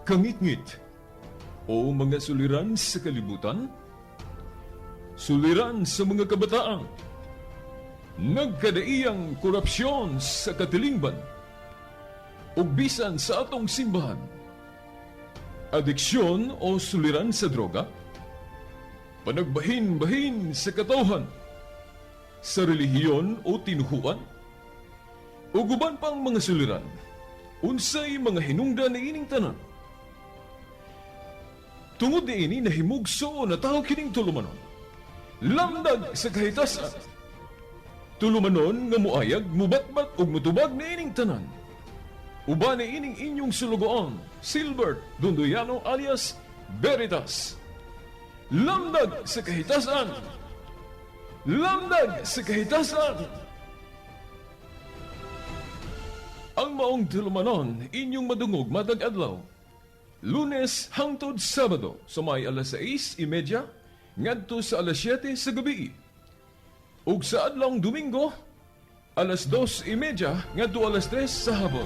Kangitngit o mga suliran sa kalibutan, suliran sa mga kabataan, nagkadaiyang korupsyon sa katilingban, ug bisan sa atong simbahan, adiksyon o suliran sa droga, panagbahin-bahin sa katawhan, sa relihiyon o tinuhuan, ug uban pang mga suliran, unsay mga hinungdan niining tanan? Tungod niini nahimugso na tao kining tulumanon. Lamdag sa Kahitasan. Tulumanon nga muayag, mubatbat ug mutubag niining tanan. Uban niining inyong sulugoon, Silbert Dondoyano alias Veritas. Lamdag sa Kahitasan. Lamdag sa Kahitasan. Ang maong tulumanon inyong madungog matag adlaw, Lunes hangtod Sabado sa may alas 6:30 ngadto sa alas 7 sa gabi. Ug sa adlawng Domingo, alas 2:30 ngadto alas 3 sa hapon.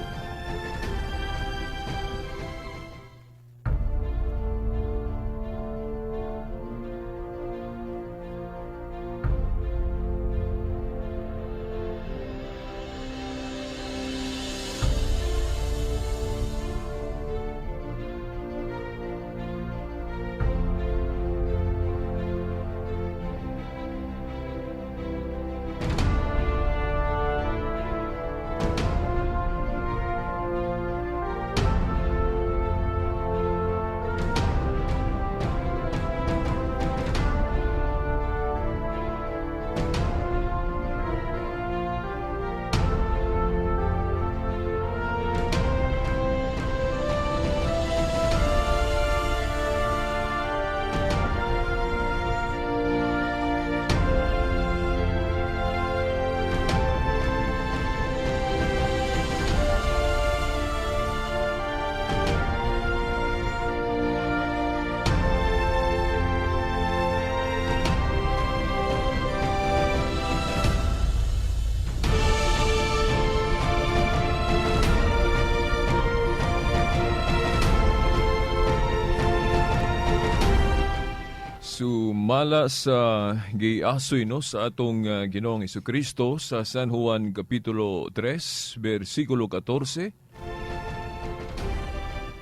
Sumala sa giasoy no sa atong Ginoong Hesukristo sa San Juan kapitulo 3 bersikulo 14,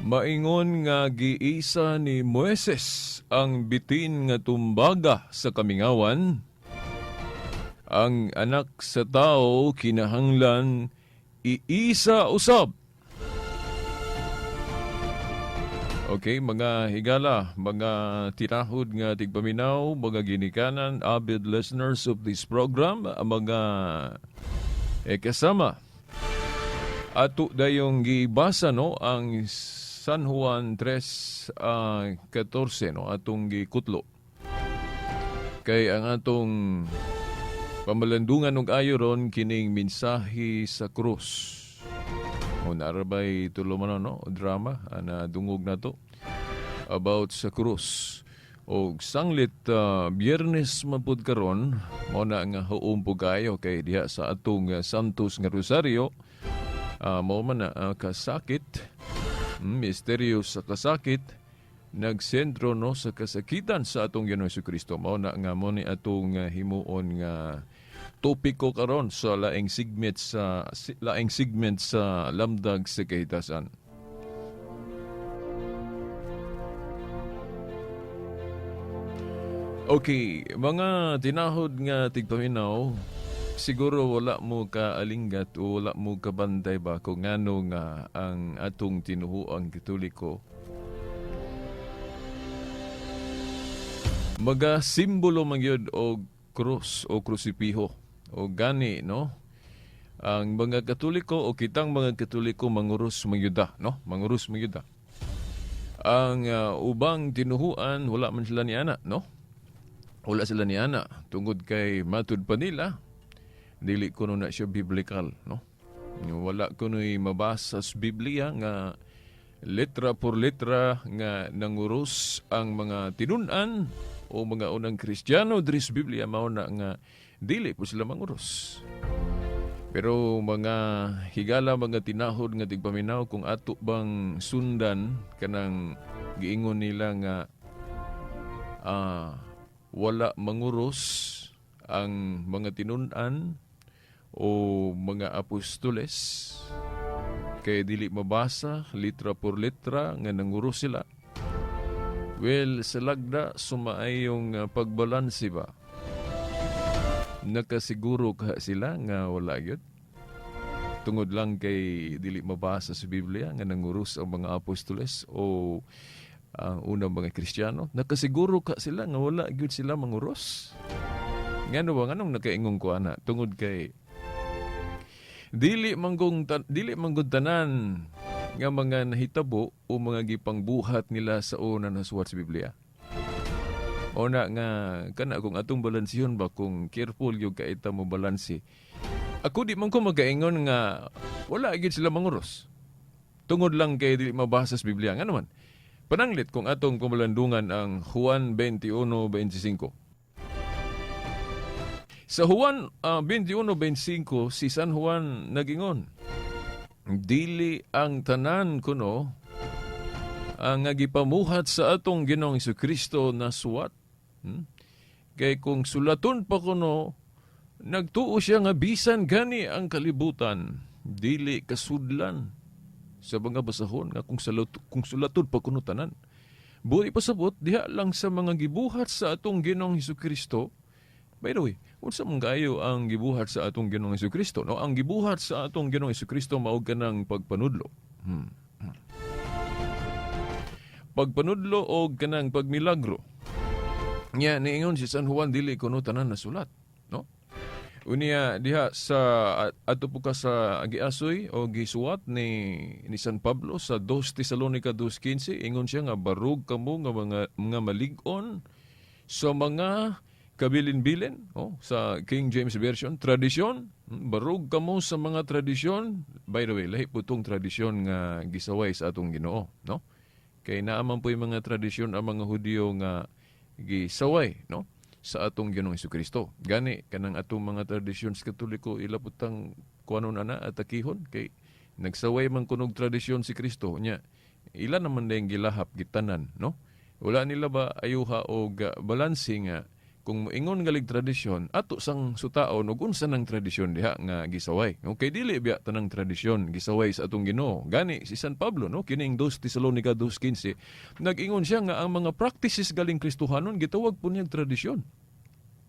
maingon nga giisa ni Moises ang bitin nga tumbaga sa kamingawan, ang anak sa tao kinahanglan iisa usab. Okay, mga higala, mga tinahod nga tigpaminaw, mga ginikanan, avid listeners of this program, mga kasama. Ato dayong gibasa no ang San Juan 3:14 no atong gikutlo. Kay ang atong pamalandungan og ayo ron kining mensahe sa krus. O narabay tulo man no drama ana dungog nato about sa krus. Og sanglit Biyernes man pud karon, mao na nga huom po kayo kay diha sa atong Santos nga Rosario, mao man na kasakit, misteryo sa kasakit, nagsentro no sa kasakitan sa atong Ginoong Kristo. Mao na nga mo ni atong himuon nga topiko karon sa laing segment sa Lamdag sa Kahitasan. Okay, mga tinahod nga tigpaminaw, siguro wala mo kaalinggat o wala mo kabantay ba kung ngano nga ang atong tinuhuang Katoliko maga simbolo man gyud og krus o krusipiho o gani no ang mga Katoliko o kitang mga Katoliko mangurus mangyuda no, mangurus mangyuda. Ang ubang tinuhuan wala man sila ni ana no, wala sila ni ana tungod kay matud pa nila dili kuno na siya biblical no, wala kuno'y mabasa sa Biblia nga letra por letra nga nanguros ang mga tinun-an o mga unang Kristiyano diri sa Biblia. Mao na nga dili po sila manguros. Pero mga higala, mga tinahod nga tigpaminaw, kung ato bang sundan kanang giingon nila nga wala manguros ang mga tinun-an o mga apostoles kay dili mabasa litra por letra nga nanguros sila. Well, sa lagda sumaayong pagbalanse ba, nakasiguro ka sila nga wala gyud tungod lang kay dili mabasa sa Biblia nga nanguros ang mga apostoles o ang unang mga Kristiyano? Nakasiguro ka sila nga wala gyud sila manguros? Ngano ba, nganong nakaingon ko ana? Tungod kay dili manggod tanan nga mga nahitabo o mga gipangbuhat nila sa una nasuwat sa Biblia. O na nga kana, kung atong balansihon ba, kung careful gyud ka ita mo balanse. Ako, di man ko magaingon nga wala gyud sila manguros tungod lang kay dili mabasa sa Biblia. Ngano man, pananglit kung atong kumalandungan ang Juan 21:25. Sa Juan 21:25, si San Juan nagingon, "Dili ang tanan kuno ang nga gipamuhat sa atong Ginoong Kristo na suwat." Kay kung sulaton pa kuno, nagtuo siya nga bisan gani ang kalibutan, dili kasudlan sa mga basahon nga kung sulaton pa kuno tanan. Buot ipasabot, diha lang sa mga gibuhat sa atong Ginoong Kristo. By the way, unsa man kayo ang gibuhat sa atong Ginoong Kristo? No, ang gibuhat sa atong Ginoong Kristo mao kanang pagpanudlo. Pagpanudlo o kanang pagmilagro. Nya niingon si San Juan, dili kuno tanan nasulat, no? Unya diha sa adto po ka sa giasoy o gisuwat ni San Pablo sa 2 Tesalonica 2:15, ingon siya nga barug kamo nga mga malig-on sa mga kabilin-bilin, oh, sa King James Version, tradisyon. Barug kamo sa mga tradisyon. By the way, lahi po tong tradisyon nga gisaway sa atong Ginoo, no? Kay naa man po yung mga tradisyon ang mga Hudiyo nga gisaway, no, sa atong Ginoong Kristo. Gani kanang atong mga tradisyon sa Katoliko, ila putang kuanon ana, atakihon, kay nagsaway man kunog tradisyon si Kristo nya ila naman din gilahap gitanan, no? Wala nila ba ayuha og balanse nga kung moingon galig tradisyon, ato sang sutaon ug unsa nang tradisyon diha nga gisaway. Okay, dili biya tanang tradisyon gisaway sa atong Ginoo. Gani si San Pablo, no, kining 2 Tesalonica 2:15, nag-ingon siya nga ang mga practices galing Kristohanon gitawag po niyang tradisyon.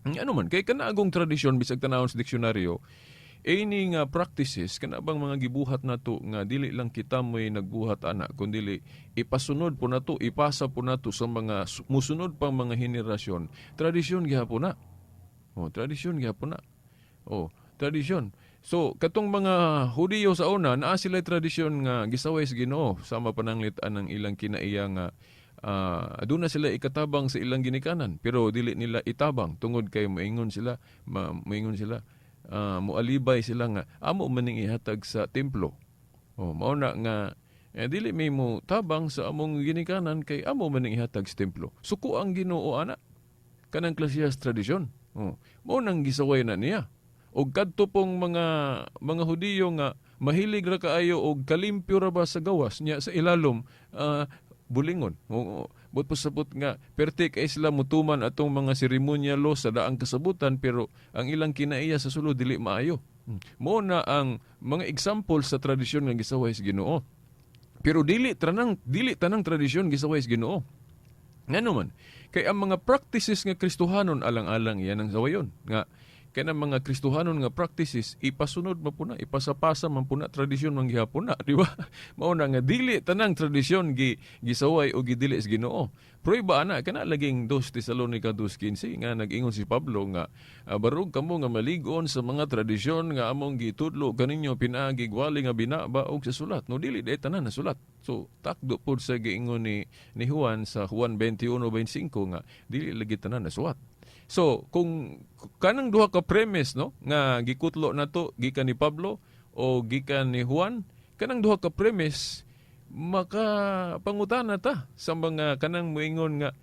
Ano man kay kanaagong tradisyon, bisag tanawon sa diksyonaryo, ini nga practices kana bang mga gibuhat nato nga dili lang kita mo'y nagbuhat ana, kundili ipasunod po nato, ipasa po nato sa mga musunod pang mga henerasyon, tradisyon gihapon na. Oh, tradisyon gihapon na. Oh, tradisyon. So katong mga Hudiyo sa una, naa sila tradisyon nga gisaway sa Ginoo, sama pananglit anang ilang kinaiya nga aduna sila ikatabang sa ilang ginikanan, pero dili nila itabang tungod kay moingon sila, moalibay sila nga amo maning ihatag sa templo. Oh, mao na nga dili may mo tabang sa among ginikanan kay amo maning ihatag sa templo. Suko ang Ginoo ana kanang klasehas tradisyon. Oh, mao nang gisaway na niya. Og kadto pong mga Hudiyo nga mahilig ra kaayo og kalimpyo ra ba sa gawas niya, sa ilalom bulingon. Oo, buot pasabot nga perte kay sila mutuman atong mga seremonya law sa daang kasabutan, pero ang ilang kinaiya sa sulod dili maayo. Mo na ang mga example sa tradisyon nga gisaway sa Ginoo. Pero dili tanang tradisyon gisaway sa Ginoo. Ngano man, kay ang mga practices nga Kristohanon, alang-alang iyan ang sawayon. Nga kanang mga Kristohanon nga practices ipasunod man po na, ipasapasa man po na, tradisyon man gihapon na, di ba? Mao na nga dili tanang tradisyon gisaway o gidili sa Ginoo. Prueba ana kana laging 2 Tesalonica 2:15 nga nag-ingon si Pablo nga barug kamo nga maligon sa mga tradisyon nga among gitudlo kaninyo pinaagi wali nga binaba og sa sulat. No, dili day tanan na sulat. So takdo pud sa giingon ni Juan sa Juan 21:25 nga dili lagi tanan na suwat. So, kung kanang duha ka premise, no, nga gikutlo nato gikan ni Pablo o gikan ni Juan, kanang duha ka premise, maka pangutana ta sa mga kanang moingon nga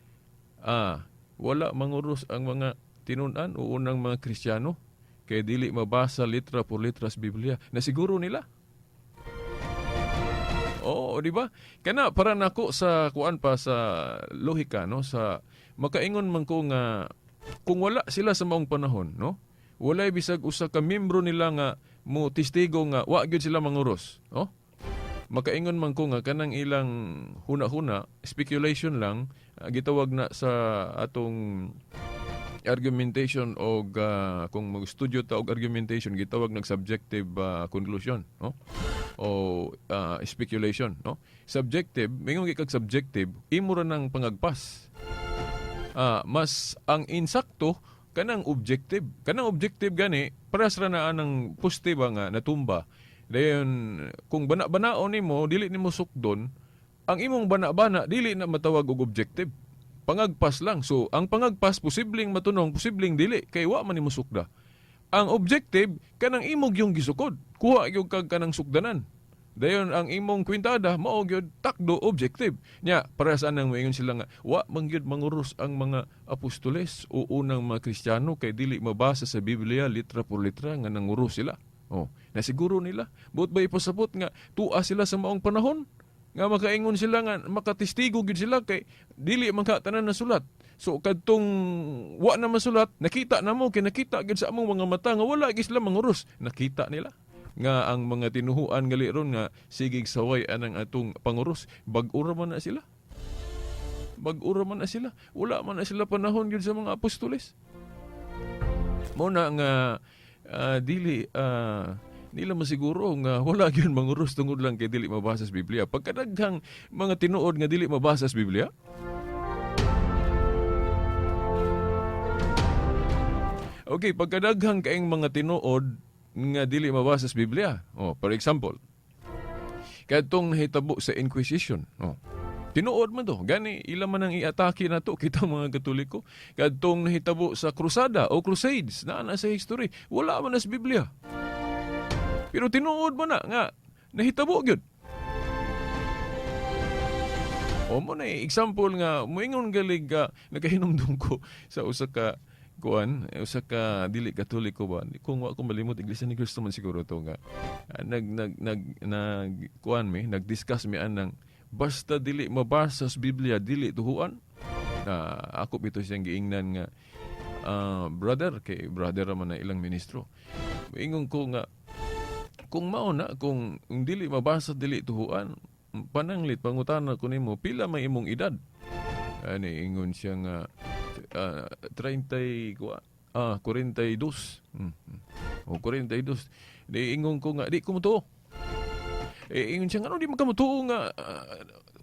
wala manguros ang mga tinun-an o unang mga Kristiyano. Kay dili mabasa litra por litra sa Biblia. Nasiguro nila. Oo, di ba? Kana para nako sa kuan pa, sa lohika, no, sa makaingon man ko nga kung wala sila sa maong panahon, no? Walay bisag usa ka membro nila nga mo testigo nga wa gyud sila manguros, no? Makaingon man ko nga kanang ilang huna-huna, speculation lang, gitawag na sa atong argumentation og kung mag-studio ta og argumentation, gitawag nag subjective conclusion, no, o speculation, no. Subjective, mingon kag subjective, imo ra nang pangagpas. Mas ang insakto kanang objective. Kanang objective gani paras ra na anang poste ba nga natumba. Dayon kung bana-banaon nimo, dili nimo sukdon ang imong bana-bana, dili na matawag og objective, pangagpas lang. So, ang pangagpas, posibleng matunong, posibleng dili, kay wa man nimo sukda. Ang objective, kanang imong yung gisukod. Kuha gyud kag kanang sukdanan. Dayon ang imong kwintada mao gyud takdo objective. Nya para sa anang moingon sila nga wa man gyud manguros ang mga apostoles o unang mga Kristiyano kay dili mabasa sa Biblia litra por litra nga nanguros sila. Oh, nasiguro nila. Buot ba ipasabot nga tua sila sa maong panahon? Nga makaingon sila nga makatestigo gyud sila kay dili man ka tanan nasulat. So kadtong wa na masulat, nakita na mo kay nakita gyud sa among mga mata nga wala gyud sila manguros. Nakita nila nga ang mga tinuhuan gali ron nga sigig saway anang atong panguros, bag-o ra man na sila. Bag-o ra man na sila. Wala man na sila panahon gyud sa mga apostoles. Mo na nga dili nila masiguro nga wala gyud manguros tungod lang kay dili mabasa sa Biblia. Pagkadaghang mga tinuod nga dili mabasa sa Biblia, okay, pagkadaghang kaing mga tinuod nga dili mabasa sa Biblia. Oh, for example, kadtong nahitabo sa Inquisition. Oh, tinuod man to. Gani ila man ang iatake na to kita mga Katoliko. Kadtong nahitabo sa Crusada o Crusades, naa na sa history, wala man na sa Biblia. Pero tinuod man na nga nahitabo gyud. O mo na example nga moingon galig ka, nakahinumdum ko sa usa ka kuan, usa ka dili Katoliko ba, kung wa ko malimot, Iglesia ni Cristo man siguro to, nga nag nag nag nag kuan mi, nag-discuss mi anang basta dili mabasa sa Biblia, dili tuhuan. Na ako bito siyang giingnan nga brother, kay brother man na ilang ministro. Ingon ko nga kung mao na, kung dili mabasa dili tuhuan, pananglit pangutana ko nimo, pila may imong edad? Ani ingon siya nga 30 42. O 42. Di ingon ko nga di ko motuo. Eh, ingon siya nga, ano di man ka motuo nga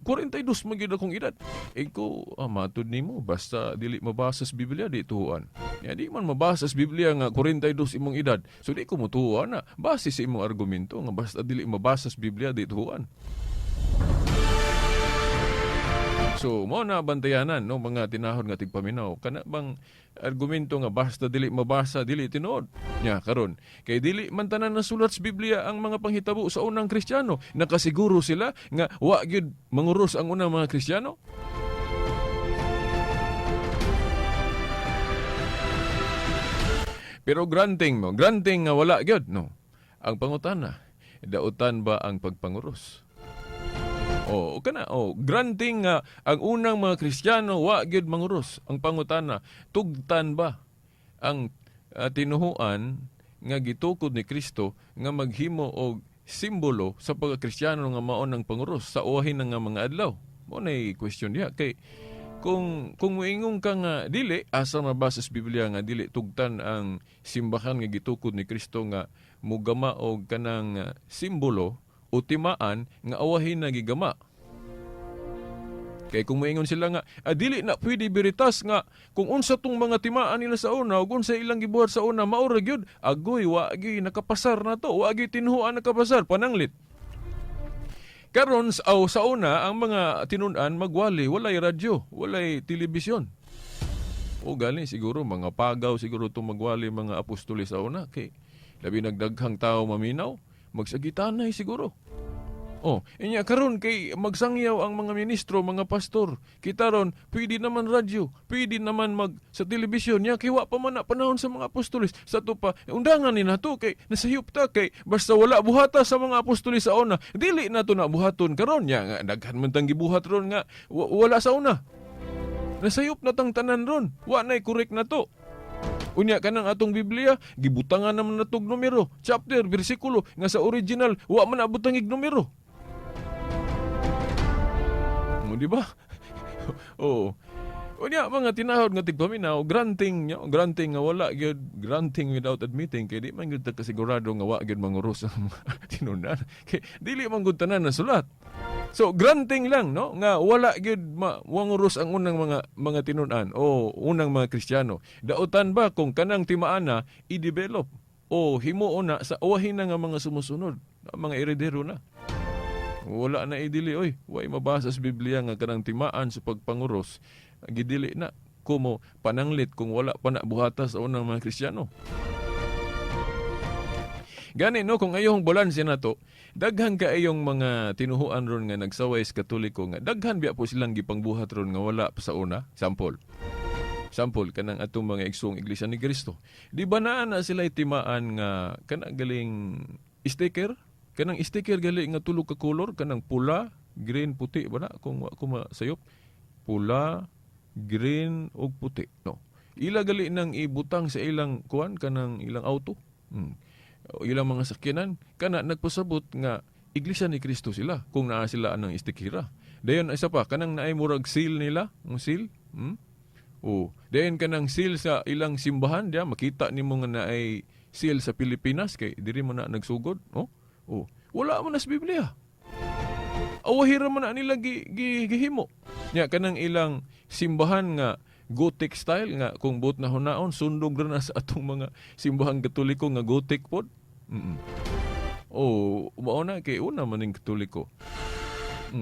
42 man gyud akong edad? Eh ko, matud nimo basta dili mabasa sa Biblia di tuoan. Ya di man mabasa sa Biblia nga 42 imong edad. So di ko motuo na base sa imong argumento nga basta dili mabasa sa Biblia di tuoan. So mo na bantayanan, no, mga tinahod nga tigpaminaw, kana bang argumento nga basta dili mabasa dili tinuod. Nya karon kay dili man tanan nasulat sa Biblia ang mga panghitabo sa unang Kristiyano, nakasiguro sila nga wa gyud manguros ang unang mga Kristiyano. Pero granting mo, granting nga wala gyud, no. Ang pangutana, dautan ba ang pagpanguros? O kana, o granting nga ang unang mga Kristiyano wa gyud manguros. Ang pangutana, tugtan ba ang tinuhuan nga gitukod ni Kristo nga maghimo og simbolo sa pagkakristiyano nga mao ng panguros sa uwahin nga mga adlaw? Mo nay question diha kay kung moingon ka nga dili, asa mabasa sa Biblia nga dili tugtan ang simbahan nga gitukod ni Kristo nga mugama og kanang simbolo o timaan nga awahin na gigama? Kay kung moingon sila nga dili na pwede beritas nga kung unsa tong mga timaan nila sa una ug unsa ilang gibuhat sa una mao ra gyud, agoy wa gyud nakapasar na to, wa gyud tinuhuan nakapasar pananglit. Karon sa una ang mga tinun-an magwali, walay radyo, walay telebisyon. O gani siguro mga pagaw siguro itong magwali mga apostoles sa una kay labi nagdaghang tao maminaw, magsagitanay siguro. Oh, inya karon kay magsangyaw ang mga ministro, mga pastor. Kita ron, pwede naman radyo, pwede naman mag sa telebisyon nya kay wa pa man na panahon sa mga apostoles. Sa ato pa, undangan ni nato kay nasayop ta kay basta wala buhata sa mga apostoles sa una, dili na to na buhaton karon nya nga daghan man tang gibuhat ron nga wala sa una. Nasayop na tang tanan ron. Wa nay correct na to. Unya kanang atong Biblia, gibutangan naman natog numero, chapter, bersikulo nga sa original wa man abutang ig numero. Mo di ba? Oo. Unya mga tinahod nga tigpaminaw, granting nyo, granting nga wala gyud, granting without admitting kay di man gyud ta kasigurado nga wa gyud manguros ang mga tinunan. Kay dili man gud tanan na sulat. So granting lang, no, nga wala gyud manguros ang unang mga tinun-an o unang mga Kristiyano. Dautan ba kung kanang timaan na i-develop o himuon na sa uwahin na nga mga sumusunod, mga eredero na. Wala na idili oy, way mabasa sa Biblia nga kanang timaan sa pagpanguros gidili na kumo pananglit kung wala pa na buhata sa unang mga Kristiyano. Gani no, kung ayong balanse na to, daghan kaayong mga tinuhuan ron nga nagsaway sa Katoliko nga daghan biya po silang gipangbuhat ron nga wala pa sa una. Sample. Sample kanang atong mga igsoong Iglesia ni Cristo. Di ba naa na sila timaan nga kanang galing sticker? Kanang sticker gali nga tulo ka color, kanang pula, green, puti ba na kung wa ko masayop. Pula, green ug puti, no. Ila gali nang ibutang sa ilang kuan kanang ilang auto. O ilang mga sakyanan kana nagpasabot nga Iglesia ni Cristo sila kung naa sila anang istikira. Dayon isa pa kanang naay murag seal nila, ang seal. O, dayon kanang seal sa ilang simbahan diya makita nimo nga naay seal sa Pilipinas kay diri mo na nagsugod, no? O, wala man na sa Biblia. Awahira man na nila gihimo. Nya kanang ilang simbahan nga Gothic style nga kung buot na hunaon sundog ra na sa atong mga simbahang Katoliko nga Gothic pod. Oh, mao na kay una man ning Katoliko.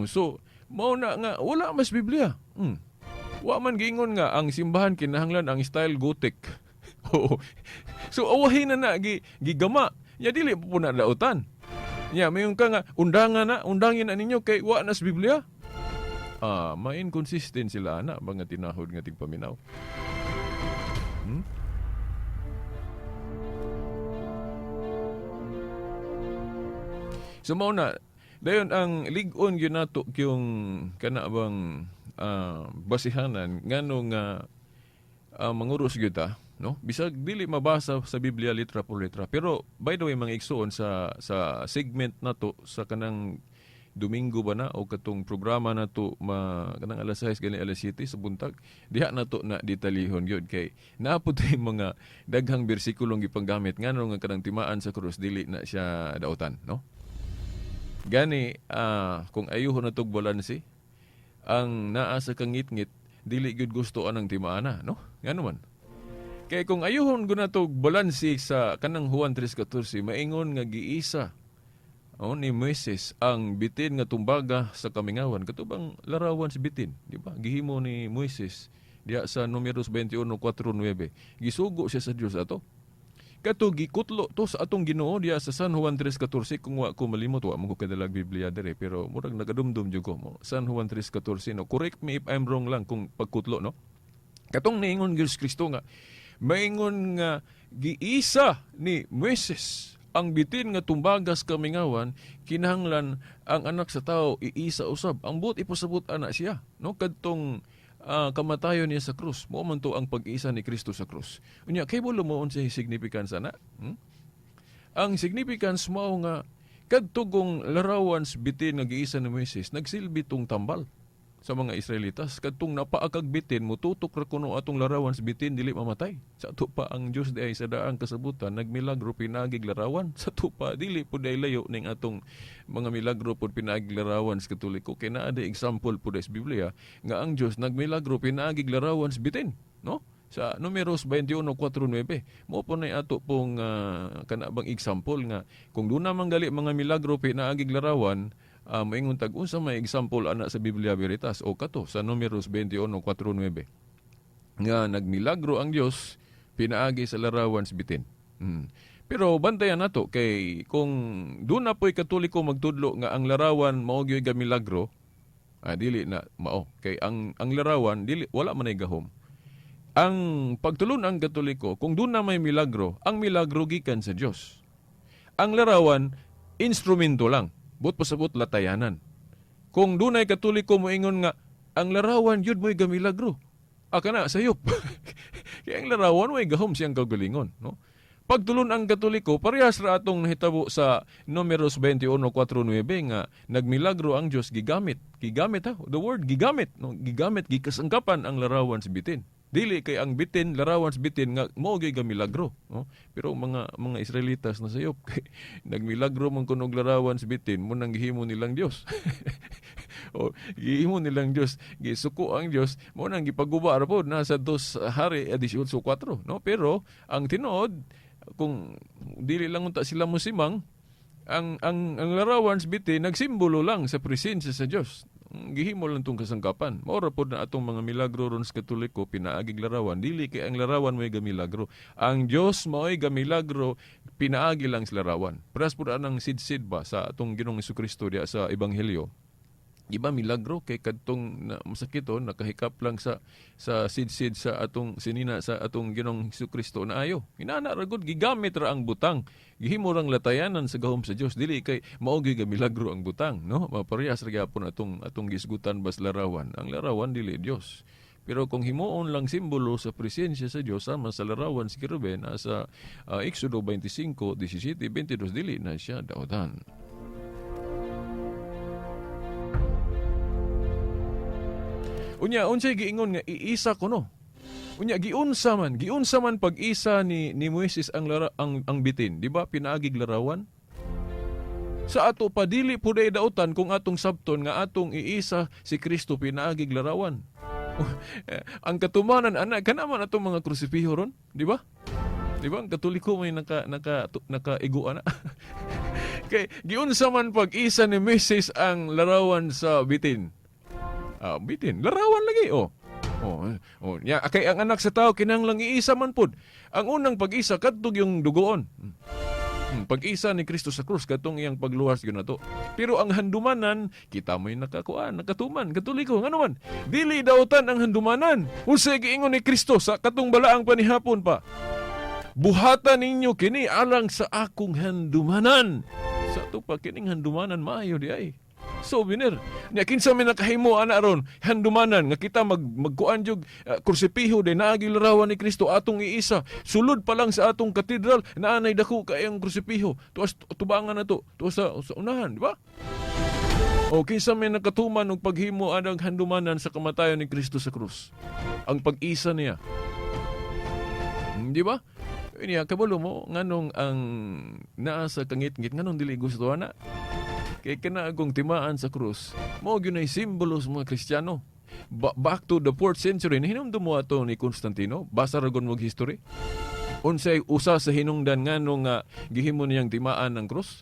So mao na nga wala mas Biblia. Wa man giingon nga ang simbahan kinahanglan ang style Gothic. Oo. So awahin na na gigama. Nya dili po na dautan. Nya mayon ka nga undangan na, undangin na ninyo kay wa na sa Biblia. Ma-inconsistent sila ana mga tinahod nga tigpaminaw. So mao na dayon ang lig-on gyud nato yung kana bang basihanan ngano nga manguros gyud ta, no? Bisag dili mabasa sa Biblia litra por litra. Pero by the way mga igsoon sa segment nato sa kanang Domingo ba na o katong programa nato ma kanang alas 6 gani alas 7 sa buntag, diha nato na detalihon gyud kay naa pud tay mga daghang bersikulong gipanggamit ngano nga kanang timaan sa krus dili na siya dautan, no? Gani kung ayuhon natog balanse ang naa sa kangitngit dili gyud gusto anang timaana, no? Ngano man? Kay kung ayuhon gud natog balanse sa kanang Juan 3:14 maingon nga giisa ni Moises ang bitin nga tumbaga sa kamingawan, katubang larawan sa bitin, di ba? Gihimo ni Moises diha sa Numeros 21:4-9. Gisugo siya sa Dios ato. Kato gikutlo to sa atong Ginoo diha sa San Juan 3:14 kung wa ko malimot, wa man ko kadalag Biblia dire pero murag nagadumdum jud ko mo. San Juan 3:14, no. Correct me if I'm wrong lang kung pagkutlo, no. Katong niingon Hesus Kristo nga maingon nga giisa ni Moises ang bitin nga tumbagas kamingawan, kinahanglan ang anak sa tao iisa usab. Ang buot ipasabot ana siya, no? Kadtong kamatayon niya sa krus, mao man to ang pag-isa ni Kristo sa krus. Unya kay mo unsay significance ana? Ang significance mao nga kadtong larawan sa bitin nga giisa ni Moises nagsilbi tong tambal sa mga Israelitas. Kadtong napaakag bitin mututok ra kuno atong larawan sa bitin dili mamatay. Sa ato pa ang Dios diay sa daang kasabutan nagmilagro pinaagig larawan. Sa ato pa dili pud ay layo ning atong mga milagro pud pinaagig larawan sa Katoliko kay naa di example pud sa Biblia nga ang Dios nagmilagro pinaagig larawan sa bitin, no? Sa Numeros 21:4-9 mo po na ato pong kana bang example nga kung doon naman gali mga milagro pinaagig larawan. Moingon tag unsa may example ana sa Biblia Veritas o kato sa Numeros 21:4-9 nga nagmilagro ang Dios pinaagi sa larawan sa bitin. Pero bantayan nato kay kung doon na po'y Katoliko magtudlo nga ang larawan mao gyud milagro, dili na mao kay ang larawan dili, wala man ay gahom. Ang pagtulon ang Katoliko, kung doon na may milagro, ang milagro gikan sa Dios. Ang larawan instrumento lang, but pasabot latayanan. Kung dunay Katoliko moingon nga ang larawan gyud mo'y gamilagro, kana sayop. Kaya ang larawan way gahom siyang kaugalingon, no? Pagtulon ang Katoliko, parehas ra atong nahitabo sa Numeros 21:4-9 nga nagmilagro ang Dios gigamit. Gigamit ha, the word gigamit, no? Gigamit, gikasangkapan ang larawan sa bitin. Dili kay ang bitin, larawan sa bitin nga mao gyud gamilagro, no? Pero mga Israelitas na sayop kay nagmilagro man kunog larawan sa bitin, mo nang gihimo nilang Dios. O gihimo nilang Dios, gisuko ang Dios, mo nang gipaguba ra pod na sa 2 Hari 18:4, no? Pero ang tinuod, kung dili lang unta sila mosimang, ang larawan sa bitin nagsimbolo lang sa presensya sa Dios. Gihimo lang tong kasangkapan. Mao ra pod na atong mga milagro ron sa Katoliko pinaagig larawan. Dili kay ang larawan mo'y gamilagro. Ang Dios mao'y gamilagro, pinaagi lang sa larawan. Parehas pod anang sidsid ba sa atong Ginoong Kristo diya sa Ebanghelyo. Iba milagro kay kadtong na, masakiton nakahikap lang sa sidsid sa atong sinina sa atong Ginoong Kristo na ayo. Inana ra gud, gigamit ra ang butang. Gihimo rang latayanan sa gahom sa Dios, dili kay mao gyud milagro ang butang, no? Maparehas ra gyapon atong gisgutan bas larawan. Ang larawan dili Dios. Pero kung himuon lang simbolo sa presensya sa Dios sama sa larawan sa Kerubin sa Exodo 25:17, 22, dili na siya dautan. Unya, unsay giingon nga iisa kuno? Unya, giunsa man pag-isa ni Moises ang bitin, di ba? Pinaagig larawan. Sa ato pa dili pud ay dautan kung atong sabton nga atong iisa si Kristo pinaagig larawan. Ang katumanan ana kana man atong mga krusipiho ron, di ba? Di ba? Ang Katoliko may naka naka nakaigo ana. Kay giunsa man pag-isa ni Moises ang larawan sa bitin. Bitin, larawan lagi oh. Oh, nya kay ang anak sa tao kinahanglang iisa man pud. Ang unang pag-isa kadtog yung dugoon. Pag-isa ni Kristo sa krus kadtong iyang pagluwas gyud nato. Pero ang handumanan kita mo'y nakakuan, nakatuman, Katoliko, ngano man? Dili dautan ang handumanan. Unsay giingon ni Kristo sa katong balaang panihapon pa? Buhatan ninyo kini alang sa akong handumanan. Sa ato pa kining handumanan maayo di ay. Souvenir. Nya kinsa may nakahimo ana ron handumanan nga kita magkuan jug krusipiho de naagi larawan ni Kristo atong iisa. Sulod pa lang sa atong katedral naanay dako kayang krusipiho. Tuas tubangan na to. Tuas sa unahan, di ba? O kinsa may nakatuman og paghimo anang handumanan sa kamatayon ni Kristo sa krus. Ang pag-isa niya. Di ba? Niya kabalo mo nganong ang naa sa kangitngit, nganong dili gusto ana? Kay kana agong timaan sa krus, mao gyud ay simbolo sa mga Kristiyano. Back to the 4th century, nahinumdum mo ato ni Constantino, basa ra gon mo history. Unsay usa sa hinungdan nganong nga gihimo niyang timaan ang krus?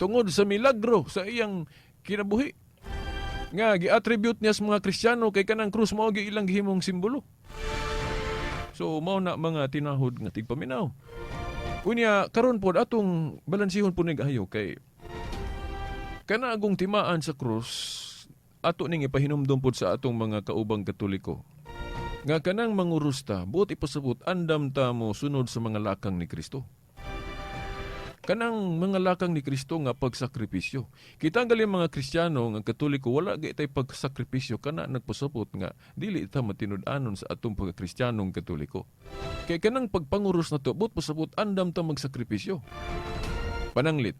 Tungod sa milagro sa iyang kinabuhi. Nga gi-attribute niya sa mga Kristiyano kay kanang krus mao gyud ilang gihimong simbolo. So mao na mga tinahod nga tigpaminaw. Unya karon pod atong balansihon pod ni ayo kay kana agong timaan sa krus ato ning ipahinumdum pod sa atong mga kaubang Katoliko. Nga kanang mangurusta, buot ipasabot andam ta mo sunod sa mga lakang ni Kristo. Kanang mga lakang ni Kristo nga pagsakripisyo. Kita ang galing mga Kristiyano nga Katoliko wala gyud tay pagsakripisyo, kana nagpasabot nga dili ta matinud-anon sa atong pagkakristiyanong Katoliko. Kay kanang pagpanguros na to, buot pasabot andam ta magsakripisyo. Pananglit,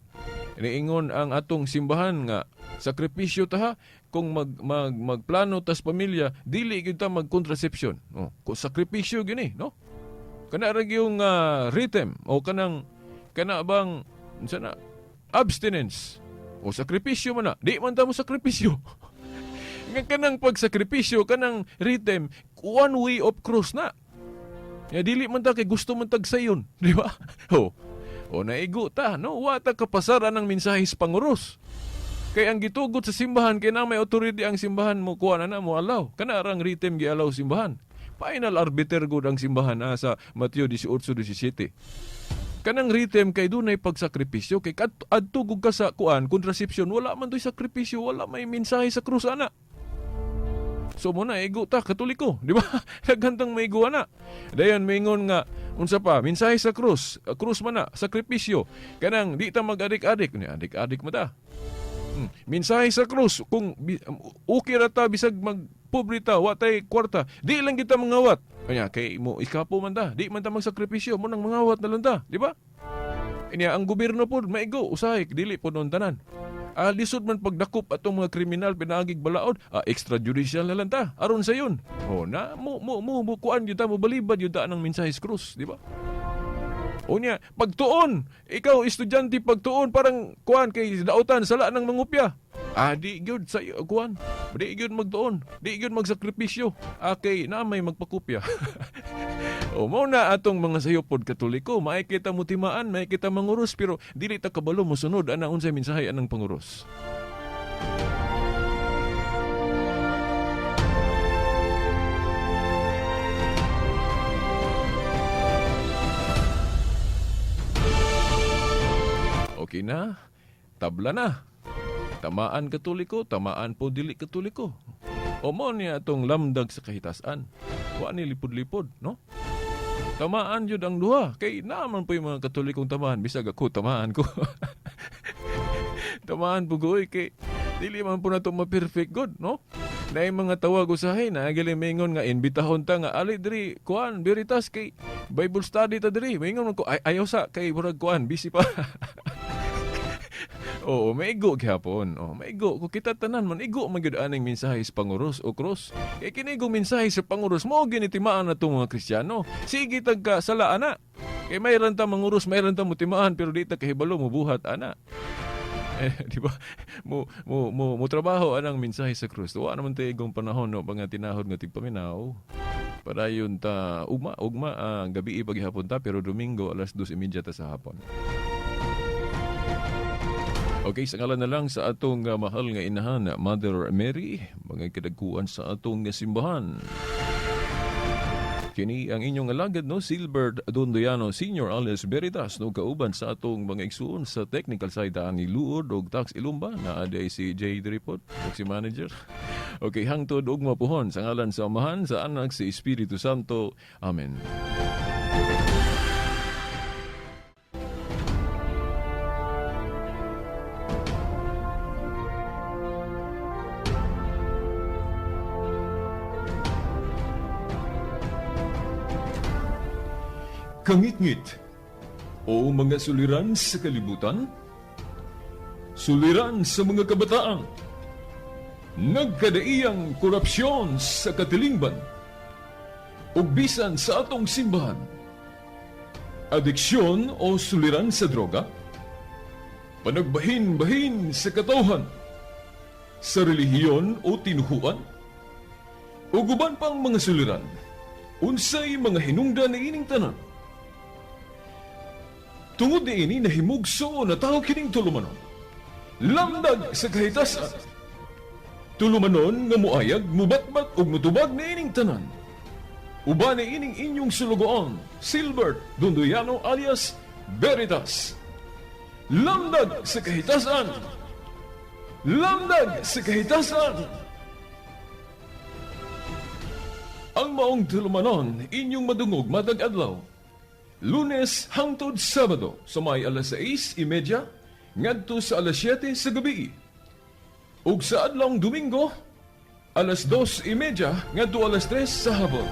niingon ang atong simbahan nga sakripisyo ta ha, kung magplano tas pamilya, dili gyud ta magkontrasepsyon. Oh, ko sakripisyo gyud ni, no? Kana ra gyung rhythm o kanang kana bang unsa na abstinence o sakripisyo man na, di man ta mo sakripisyo. Nga kanang pagsakripisyo, kanang rhythm, one way of cross na. Ya dili man ta kay gusto man tag sayon, di ba? Oh. O naigo ta, no? Wa ta kapasaran ang mensahe sa panguros. Kay ang gitugot sa simbahan kay na may authority ang simbahan mo kuha na na mo alaw. Kana rang rhythm gialaw simbahan. Final arbiter gud ang simbahan sa Mateo 18:17. Kanang rhythm kay dunay pagsakripisyo kay adto gug ka sa kuan contraception, wala man toy sakripisyo, wala may mensahe sa krus ana. So mo na igo ta Katoliko, di ba? Daghantang maigo ana. Dayon maingon nga unsa pa mensahe sa krus, krus man na, sakripisyo. Kanang di ta mag-adik-adik, ni adik-adik mo ta. Mensahe sa krus kung okay ra ta bisag mag pobre ta, wa tay kwarta, di lang kita mangawat. Kanya kay mo ikapo man ta, di man ta magsakripisyo, mo nang mangawat na lang ta, di ba? Inya ang gobyerno pod maigo usahay dili pod nun tanan. Lisod man pagdakop atong mga kriminal pinaagig balaod, extrajudicial na lang ta aron sa yun. O na mo mo mo, mo kuan gyud ta, mo balibad gyud ta ng mensahe sa krus, di ba? O niya, pagtuon, ikaw estudyante pagtuon parang kuan kay dautan sala ng mangupya. Di gyud sa kuan. Di gyud magtuon, di gyud magsakripisyo. Kay na may magpakupya. O mao na atong mga sayop pod Katoliko, maay kita mutimaan, maay kita manguros, pero dili ta kabalo mosunod ana unsay mensahe anang panguros. Okay na, tabla na. Tamaan Katoliko, tamaan po dili Katoliko. O mo niya atong lamdag sa kahitasan. Wa ni lipod-lipod, no? Tamaan jud ang duha. Kay naaman po yung mga Katolikong tamaan. Bisag ako, tamaan ko. Tamaan po ko, kay dili man po na ito ma-perfect good, no? Na yung mga tawag usahay na gali maingon nga imbitahon ta nga ali diri kuan Veritas kay Bible study ta diri. Maingon man ko ay, ayaw sa kay murag kuan busy pa. Oo, maigo gyapon. Oh, maigo ko kita tanan man igo man gyud aning mensahe sa panguros o krus. Kay kini gong mensahe sa panguros mo ginitimaan na tong mga Kristiyano. Sige tag ka sala ana. Kay mayroon ta manguros, mayroon ta mutimaan pero di ta kahibalo mobuhat ana. Di ba? Mo mo mo mo trabaho anang mensahe sa krus. Wa naman tay igong panahon no nga tinahod nga tigpaminaw. Padayon ta ugma ugma ang gabi paghapon ta pero Domingo alas 2:30 ta sa hapon. Okay, sa ngalan na lang sa atong mahal nga inahan, Mother Mary, mga kadagkuan sa atong simbahan. Kini ang inyong alagad, no, Silbert Dondoyano Senior alias Veritas, no, kauban sa atong mga igsuon sa technical side ni Luod og Tax Ilumba, na aday si Jay Dripot, og si manager. Okay, hangtod ugma puhon sa ngalan sa Amahan, sa Anak, sa Espiritu Santo. Amen. Kangitngit o mga suliran sa kalibutan, suliran sa mga kabataan, nagkadaiyang korupsyon sa katilingban, ug bisan sa atong simbahan, adiksyon o suliran sa droga, panagbahin-bahin sa katawhan, sa relihiyon o tinuhuan, ug uban pang mga suliran, unsay mga hinungdan niining tanan. Tungod niini nahimugso na tao kining tulumanon. Lamdag sa kahitasan. Tulumanon nga muayag, mubatbat ug mutubag niining tanan. Uban niining inyong sulugoon, Silbert Dondoyano alias Veritas. Lamdag sa kahitasan. Lamdag sa kahitasan. Ang maong tulumanon inyong madungog matag adlaw. Lunes hangtod Sabado sa may alas 6:30 ngadto sa alas 7 sa gabi. Ug sa adlawng Domingo alas 2:30 ngadto alas 3 sa hapon.